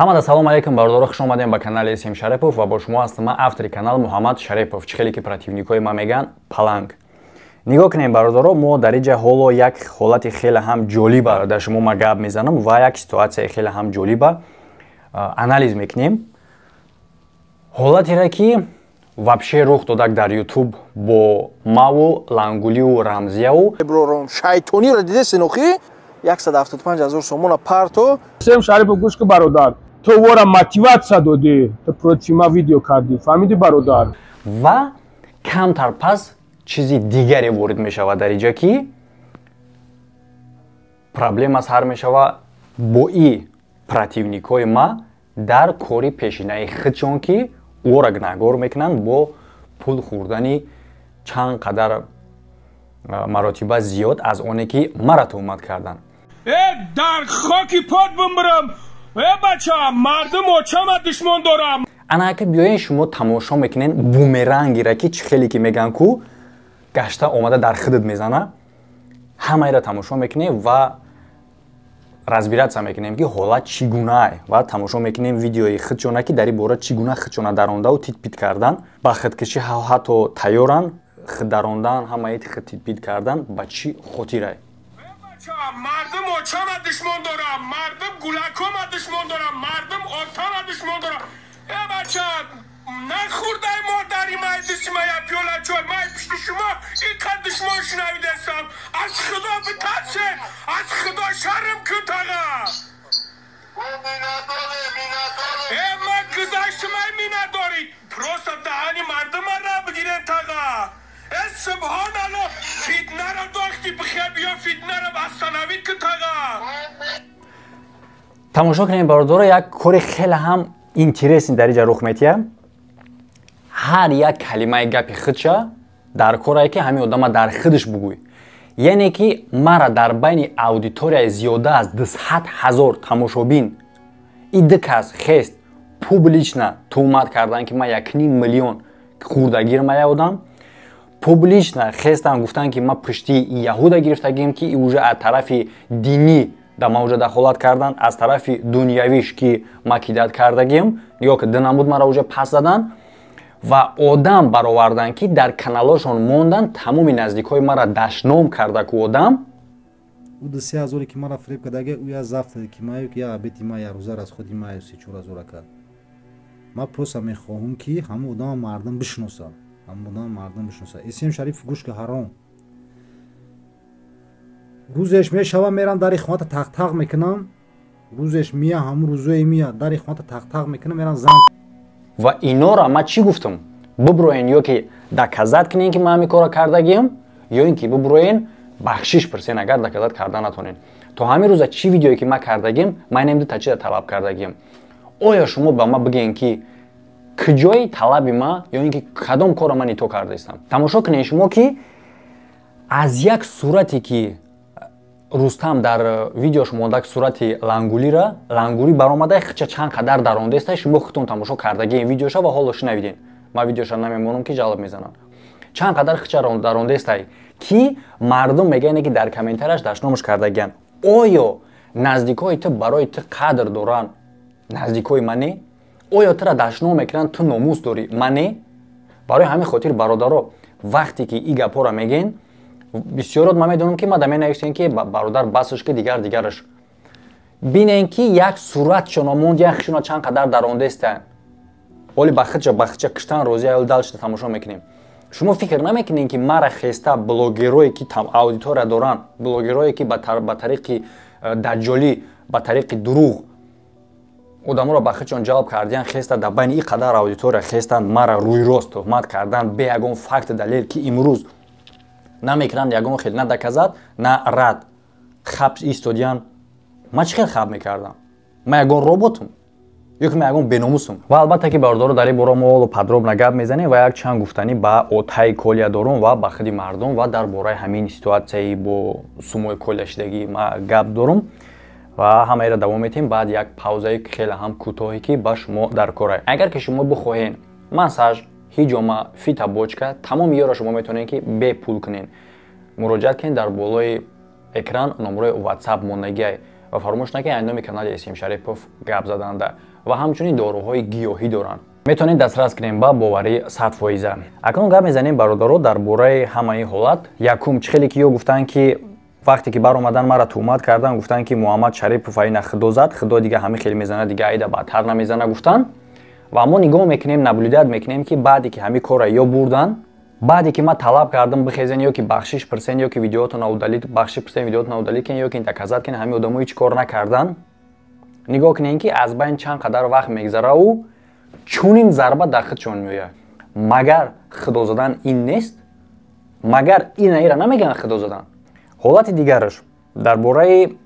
Ҳамада салом алейкум, бародаро, хуш омадем ба канали См Шарипов ва бо шумо ҳастам ман, автори канал Муҳаммад Шарипов. Чӣ хеле ки противникҳои ма меган, паланг. Нигоҳ кунем, бародаро, мо дар инҷа ҳоло як ҳолати хеле ҳам ҷолиба дар шумо ма гап мезанам ва як ситуатсияи хеле ҳам ҷолиба анализ мекунем. Ҳолатере ки вообще рух додак дар Ютуб бо маву Лангулиу Рамзияу. Брором шайтониро дидесен охи 175 ҳазор сомона парто. Сем Шарипов, гӯш ки, бародар, ту вора мотиватсия додӣ, ту против ма видео кардӣ, фаҳмидӣ, бародар? Ва камтар пас чизи дигаре ворид мешавад дар инҷа, ки проблема сар мешава бо и противникҳои ма дар кори пешинаи худшон, ки ӯро гунаҳгор мекунанд бо пул хӯрдани чанд қадар маротиба зиёд аз оне ки мара туҳмат карданд. Э, дар хоки пот бимбирам, э бача, мардум очама душмон дорам. Ана ака, биёен, шумо тамошо мекунен бумерангира, ки чӣ хеле ки меган ку гашта омада дар худат мезана. Ҳамаеро тамошо мекунем ва разбираться мекунем, ки ҳолат чӣ гунаа, ва тамошо мекунем видеои худшона, ки дар ин бора чӣ гуна худшона дарондаву титпит кардан, ба худкушӣ ҳатто тайёран, худ дарондан, ҳамаи худ титпит кардан ба чӣ хотирае. Мардум очама душмон дорам, мардум гулакома душмон дорам, мардум отама душмон дорам. Э бача, нахӯрдай модари май дисима я пиёла чой май, пишти шумо инқадр душмон шунавидастам. Аз худо битарсед, аз худо шарм кун, таға. Э, ман гузаштам ай миннатдорӣ, просто даҳани мардумара бигирен, таға. Э, субҳоналло, фитнаро дошти, бихе биё, фитнаро остановить кун, таға. Тамошо кунем, бародаро, як кори хеле ҳам интересный дар инҷа рух метиҳад. Ҳар як калимаи гапи худша дар корае, ки ҳамин одама дар худаш бугӯй, яъне ки мара дар байни аудиторияи зиёда аз 200 000 тамошобин и ду кас хест публично туҳмат кардан, ки ман 1,5 миллион хурдагирм. Я одам публично хестан гуфтан, ки ман пушти яҳуда гирифтагим, ки уже аз тарафи динӣ да ман уже дахолат кардан, аз тарафи дунявиш, ки ма кидат кардагим. Нигоҳ ки, ду намуд мара уже пас задан ва одам баровардан, ки дар каналошон мондан, тамоми наздикҳои мара дашном карда ку одам. Ӯ ду се ҳазоре ки мара фиреб кардага, ӯ я завтра ки маю, ки я обеди ма, я рӯза расходи маю 3-4 ҳазора кард. Ман просто мехоҳам, ки ҳамон одама мардум бишносад, ҳамон одама мардум бишносад. Эсем Шариф, гӯш ки, ҳаром, рӯзеш мешава, мерам, дари хоната тақ-тақ мекунам, рӯзеш мия, ҳамун рӯзое мия, дари хоната тақ-тақ мекунам, мерам зан. Ва инора ман чӣ гуфтам? Буброен ё ки доказать кунен, ки ман ҳамин корро кардагиам, ё ин ки буброен, бахшиш пурсен, агар доказать карда натонен. То ҳамин рӯза чӣ видеое ки ман кардагим, ман инам дута чиза талаб кардагиам. Оё шумо ба ман бигӯен, ки куҷои талаби ма ё ин ки кадом корро ман ито кардаистам? Тамошо кунед шумо, ки аз як сурате, ки Рустам дар видеош мондак, сурати Лангулира, Лангулӣ баромада, хича чанд қадар дарондаеста. Шумо худтон тамошо кардагиен видеоша ва ҳоло шунавиден. Ман видеоша намемонам, ки ҷалб мезанам. Чанд қадар хича дарондаестай, ки мардум мегӯяне, ки дар комментарияш дашномаш кардагиян. Оё наздикҳои ту барои ту қадр доранд? Наздикҳои ман не? Оё тура дашном мекунанд, ту номус дорӣ? Ман не? Барои ҳамин хотир, бародаро, вақте ки и гапҳоро мегӯен, бисёрот ман медонам, ки мада менависем, ки бародар, басаш, ки дигар дигараш. Бинен, ки як суратшона монд, як хишона чанд қадар дарондаеста. Оли ба худша киштан розӣ аёл. Дальше тамошо мекунем. Шумо фикр намекунем, ки мара хеста блогерое, ки аудитория доранд, блогерое, ки ба тариқи даҷҷолӣ, ба тариқи дурӯғ одаморо ба худшон ҷалб кардиян, хеста дар байни ин қадар аудитория хестанд, мара рӯйрост туҳмат кардан, бе ягон факт, далел, ки имрӯз намекунанд ягон хел на доказать, на рад, хаб истодиян. Ман чӣ хел хаб мекардам? Ман ягон роботум ё ки ман ягон беномусум? Ва албатта ки, бародаро, дар ин бора мо ҳоло подробно гап мезанем ва як чанд гуфтанӣ ба отаи Колия дорум ва ба худи мардум, ва дар бораи ҳамин ситуатсияи бо сумои Колия шидагӣ ма гап дорум ва ҳамаеро давом метиҳем баъд як паузаи хеле ҳам кӯтоҳе, ки ба шумо дар кора. Агар ки шумо бихоҳен массаж, ҳиҷома, фитобочка, тамоми ёро шумо метавонед, ки бепул кунед. Муроҷиат кунед, дар болои экран номерои WhatsApp мондагиай. Ва фаромӯш накунед, ай номи канали Эсим Шарипов гап заданда. Ва ҳамчунин доруҳои гиёҳӣ доранд. Метавонед дастрас кунем ба боварӣ 100%. Акнун гап мезанем, бародаро, дар бораи ҳамаи ҳолат. Якум, чӣ хеле ки ё гуфтанд, ки вақте ки баромадан мара туҳмат кардан, гуфтанд, ки Муҳаммад Шарипов айна худо зад, худо дига ҳами хеле мезана, дига айда бадтар намезана гуфтанд. Ва мо нигоҳ мекунем, наблюдать мекунем, ки баъде ки ҳами корра ё бурдан, баъде ки ман талаб кардам, бихезен ё ки бахшиш пурсен, ё ки видеотона удалить, бахшиш пурсен, видеотона удалить кен, ё ки доказать кен, ҳами одамо ҳеҷ кор накардан. Нигоҳ кунем, ки аз байн чанд қадар вақт мегзараву чунин зарба дар худшон меояд. Магар худо задан ин нест? Магар ина ира намегӯянд худо задан? Ҳолати дигараш дар бораи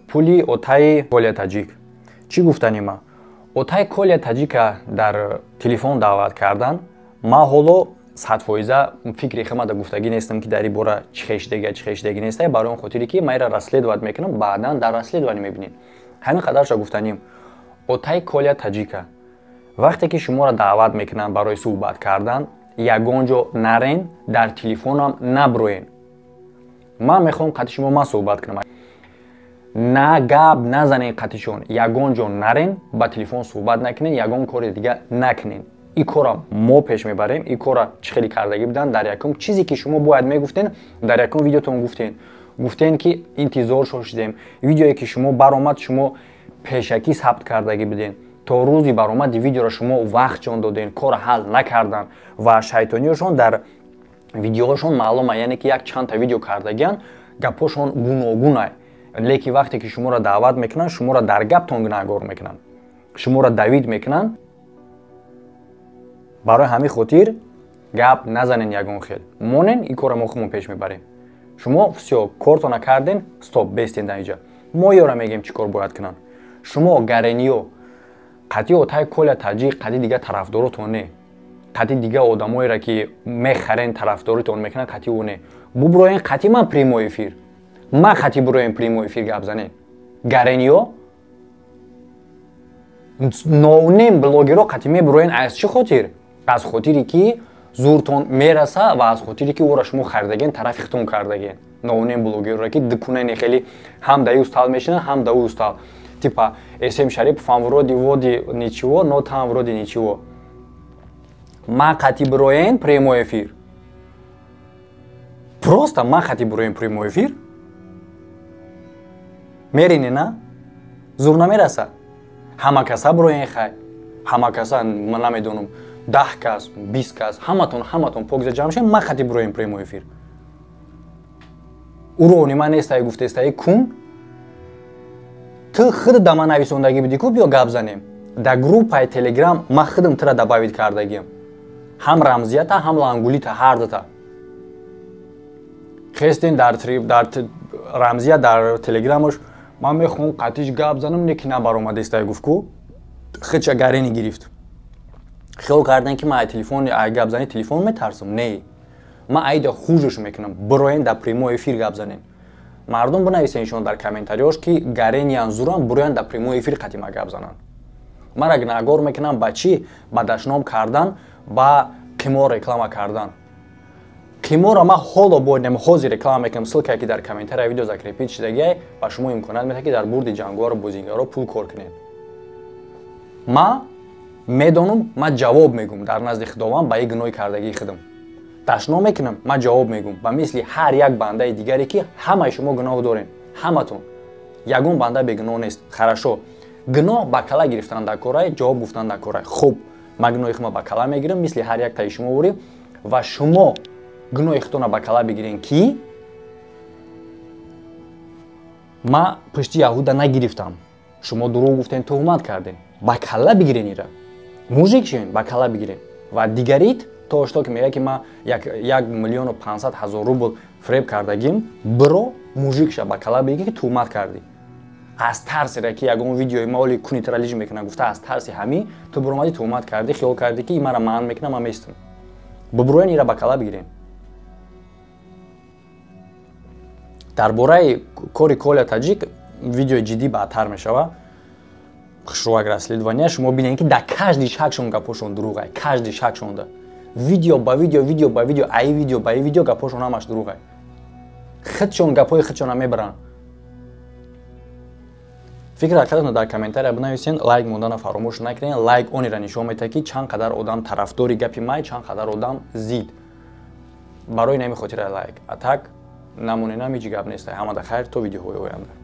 пули отаи Коля Таҷик. Чӣ гуфтанима? Отаи Коля Таҷика дар телефон даъват кардан. Ман ҳоло 100% фикри химада гуфтагӣ нестам, ки дар ин бора чӣ хешдега, чӣ хешдегӣ неста, барои он хотире ки ман ира расследовать мекунам, баъдан дар расследование мебинем. Ҳамин қадарша гуфтаним: отаи Коля Таҷика вақте ки шуморо даъват мекунанд барои суҳбат кардан, ягон ҷо нарен, дар телефонам наброен. Ман мехоҳам қати шумо ман суҳбат кунам. На гап назанен қатишон, ягон ҷо нарен, ба телефон суҳбат накунен, ягон кори дига накунен. Ин кора мо пеш мебарем. Ин кора чӣ хеле кардагӣ буданд? Дар якум чизе ки шумо бояд мегуфтен, дар якум видеотон гуфтен, гуфтен, ки интизор шошидем. Видеое ки шумо баромад, шумо пешакӣ сабт кардагӣ буден. То рӯзи баромади видеоро шумо вақт ҷон доден, кора ҳал накардан. Ва шайтониёшон дар видеоҳошон маълума, яъне ки як чандта видео кардагиян, гапҳошон гуногуна. Лекин вақте ки шуморо даъват мекунанд, шуморо дар гаптон гунаҳгор мекунанд, шуморо давид мекунанд. Барои ҳамин хотир гап назанен, ягон хел монен. Ин корро мо худмон пеш мебарем. Шумо всё, кортона карден, стоп, бестен дар инҷа. Мо ёра мегем, чӣ кор бояд кунанд. Шумо гарениё қатъи отаи Коля Таҷик, қатъи дига тарафдоротон не, қатъи дига одамоеро ки мехарен, тарафдоритон мекунанд, қатъи ӯ не. Буброен қатъи ман прямой эфир, ман қатъи буроен прямой эфир гап занен. Гарениё, ноунем блогеро қатъи мебуроен. Аз чӣ хотир? Аз хотире ки зуртон мераса ва аз хотире ки ӯро шумо харидаген, тарафи хитон кардаген. Ноунем блогерро ки дукунане хеле ҳам да ӯ стал мешинанд, ҳам да ӯ стал, типа СМ Шарипов ам вроде води ничего, но там вроде ничего. Ма қати бироен прямой эфир, просто ма қати бироен прямой эфир мерине, на зур намераса. Ҳама каса бироен, хай, ҳама каса, ман намедонам, 10 кас, 20 кас, ҳаматон, ҳаматон покиза ҷамъ шем, ма қати бироен прямой эфир. Урони ман нестай, гуфтестаи кун. Ту худ да ман нависондагӣ будӣ ку, биё гап занем. Дар группаи Телеграм ман худам тура добавить кардагиам, ҳам рамзията, ҳам лангулита, ҳардута. Хестен дар рамзия дар Телеграмаш ман мехоҳам қатиш гап занам, не ки набаромадестай, гуфт ку, худша гарени гирифт. Хиёл кардем, ки ман ай телефони, ай гап зани телефон метарсам. Не, ман айда хужаш мекунам. Бироен дар прямой эфир гап занем. Мардум бинависен дар комментариёш, ки гарениян зурам, буроян дар прямой эфир қатима гап зананд. Мара гунаҳгор мекунам ба чӣ? Ба дашном кардан, ба қимор реклама кардан. Қиморро ман ҳоло бояд ҳозир реклама мекунам. Ссылка е ки дар комментария видео закрепить шидагиай, ба шумо имконият медиҳад, ки дар бурди ҷанговару бозингарро пул кор кунед. Ман медонам, ман ҷавоб мегӯм дар назди Худованд ба ин гуноҳи кардагии худам. Дашном мекунам, ман ҷавоб мегӯм, ба мисли ҳар як бандаи дигаре, ки ҳамаи шумо гуноҳ дорем, ҳаматон, ягон банда бегуноҳ нест. Хорошо, гуноҳ ба кала гирифтан дар корай, ҷавоб гуфтан дар корай. Хуб, ман гуноҳи худро ба кала мегирам, мисли ҳар як таи шумо бурем, ва шумо гуноҳи худтонро ба кала бигирем, ки ман пушти яҳуда нагирифтам. Шумо дурӯғ гуфтем, туҳмат кардем, ба калла бигирен ира, мужик шен, ба калла бигирен. Ва дигарит то что ки мегӯяд, ки ман 1 500 000 рубл фиреб кардагим, биро, мужик ша, ба калла бигир, ки туҳмат кардӣ. Аз тарсера ки ягон видеои ма оли кунитра лиж мекунад гуфта, аз тарси ҳамин ту биромадӣ, туҳмат кардӣ, хиёл кардӣ, ки мара маън мекунам, ман местам. Бубуроен, ира ба калла бигирем. Дар бораи кори Коля Таҷик видеои ҷиддӣ баъдтар мешава. Хушрӯак расследования шумо бинед, ки дар каждый шаг шон гапҳошон дурӯғай, каждый шаг шонда, видео ба видео, видео ба видео, аи видео ба видео, гапҳошон ҳамаш дурӯғай. Худшон гапҳои худшона мебаранд. Фикр ақидатонро дар комментария бинависен, лайк мондана фаромӯш накунед. Лайк онеро нишон медиҳад, ки чанд қадар одам тарафдори гапи май, чанд қадар одам зид. Барои нами хотира лайк. А так намоненам, ҳеҷ гап нест. Ҳамада хайр, то видеоҳои оянда.